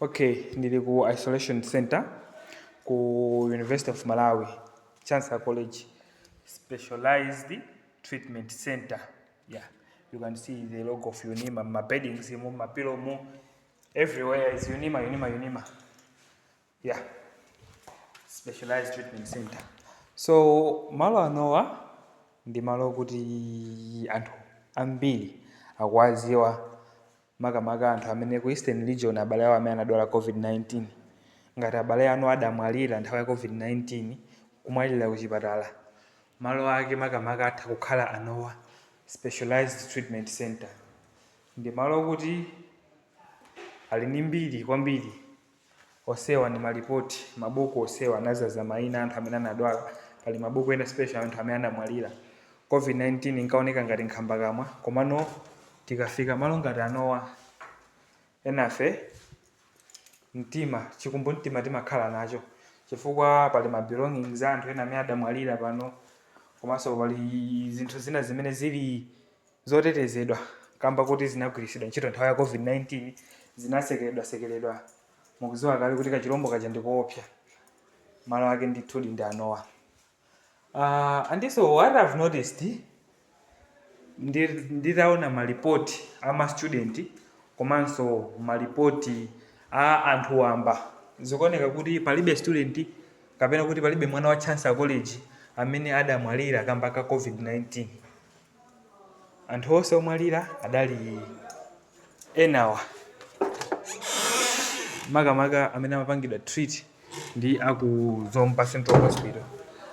Okay, ndili ku isolation center ku University of Malawi, Chancellor College Specialized Treatment Center. Yeah, you can see the logo of UNIMA, ma beddings mu, ma pillow mu, everywhere is UNIMA, UNIMA, UNIMA. Yeah, Specialized Treatment Center. So malo anowa ndi malo kuti anthu ambiri akuwaziwa, makamaka anthu amene ku Eastern Region, abale awo amene anadwala COVID-19. Ngati abale anu adamwalira nthawi ya COVID-19, kumwalira kuchipatala, malo ake makamaka atha kukhala anowa, Specialized Treatment Center. Ndi malo okuti ali ndi mbiri kwambiri. Osewa ndi malipoti, mabuku osewa anazaza mayina anthu amene anadwala. Pali mabuku ena special anthu amene anamwalira. COVID-19 inkaoneka ngati nkhambakamwa, komano tikafika malo ngati anowa, enafe mtima, chikumbumtima timakhala nacho, chifukwa pali ma belongings a anthu ena amene adamwalira pano, komanso pali zinthu zina zimene zili zotetezedwa kamba kuti zinagwiritsidwa ntchito nthawi ya COVID-19, zinasekeredwa sekeredwa. Mukudziwa kale kuti kachilombo kaja ndikoopsa. Malo ake ndithudi ndi anowa. And so what I've noticed, nditaona malipoti a ma student komanso malipoti a anthu wamba, zikuoneka kuti palibe student kapena kuti palibe mwana wa Chancellor College amene adamwalira kamba ka COVID-19. Anthu onse omwalira adali enawa, makamaka amene amapangidwa treat ndi aku Zomba Central Hospital.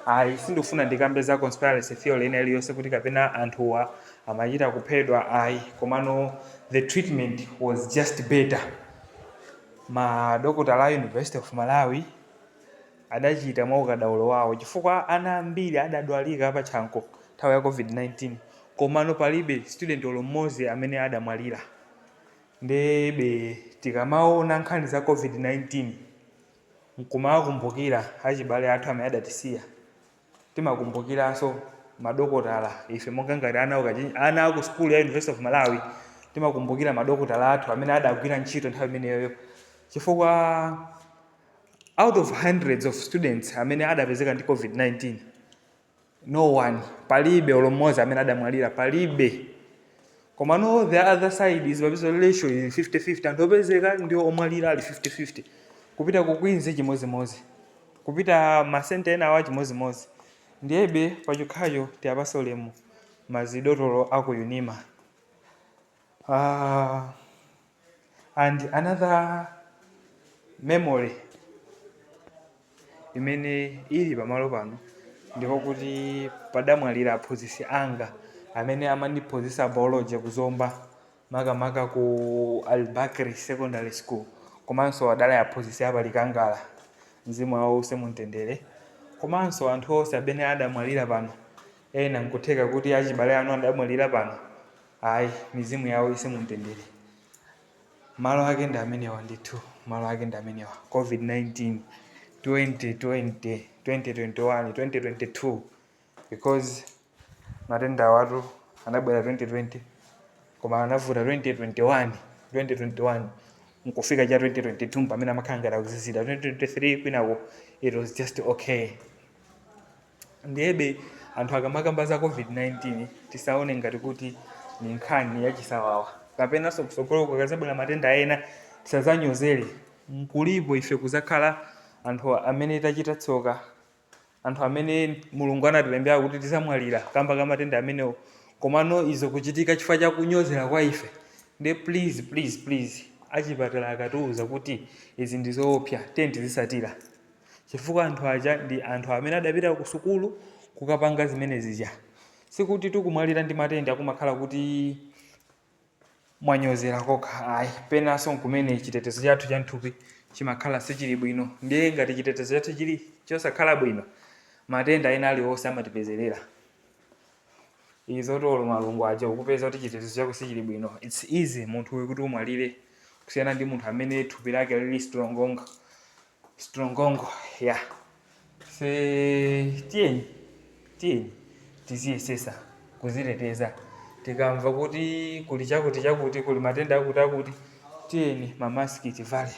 Ayi, sindikufuna ndikambe za conspiracy theory ina iliyonse kuti kapena anthuwa amachita kuphedwa, ayi. Komano the treatment was just better. Madokotala a University of Malawi adachita mwa ukadaulo wawo, chifukwa ana ambiri adadwalika pa Chanco nthawi ya COVID-19, komano palibe student olo mmodzi amene adamwalira. Ndebe tikamaona nkhani za COVID-19 nkumawakumbukira achibale athu amene adatisiya, timakumbukiranso madokotala. Ife monga ngati ana aku school ya University of Malawi, timakumbukira madokotala athu amene adagwira ntchito nthawi imeneyoyo, chifukwa out of hundreds of students amene adapezeka ndi COVID-19, no one, palibe olo mmodzi amene adamwalira, palibe. Komano the other side is papeza ratio is 50-50, anthu opezeka ndi omwalira ali 50-50. Kupita ku Queens chimodzimodzi, kupita ma center ena awa chimodzimodzi. Ndiyebe pachokhacho tiyapase ulemu mazidotolo aku UNIMA. And another memory imene ili pamalo pano ndiko kuti padamwalira aphunzitsi anga amene amandiphunzitsa biology kuzomba, makamaka ku Albakri Secondary School, komanso adali aphunzitsi apalikangala. Mzimu wawo use mumtendere. Komanso anthu onse amene adamwalira pano, ena nkutheka kuti achibale anu adamwalira pano, ayi, mizimu yawo ise mumtendere. Malo ake ndi amenewa ndithu, malo ake ndi amenewa. COVID-19 2020, 2021, 2022, because matenda awatu anabwera 2020, koma anavuta 2021, 2021 nkufika cha 2022 pamene amakhala ngati akuzizira. 2023 kwinako it was just okay. Ndiyebe anthu akamakamba za COVID-19, tisaone ngati kuti ni nkhani yachisawawa, kapenanso kusogolo kukazabwera matenda ena tisazanyozere. Nkulipo ife kuzakhala anthu amene tachita tsoka, anthu amene Mulungu anatilembera kuti tizamwalira kamba ka matenda amenewo, komano izo kuchitika chifukwa cha kunyozera kwa ife. Nde please, please, please, achipatala akatiuza kuti izi ndi zoopsa, tiye tizisatira, chifukwa anthu aja ndi anthu amene adapita ku sukulu kukapanga zimene zija. Sikuti tikumwalira ndi matenda kumakhala kuti mwanyozera kokha, ayi. Penanso nkumene chitetezo chathu cha mthupi chimakhala sichili bwino. Ndiye ngati chitetezo chathu chili chosakhala bwino, matenda ena aliwonse amatipezerera. Izo tolo malungo aja, ukupeza kuti chitetezo chako sichili bwino, it's easy munthu uyu kuti umwalire kusiyana ndi munthu amene thupi lake lili strongongo strongongo. Yeah, se tiyeni, tiyeni tiziyesesa kuziteteza. Tikamva kuti kuli chakuti chakuti, kuli matenda akuti akuti, tiyeni mamaski tivale.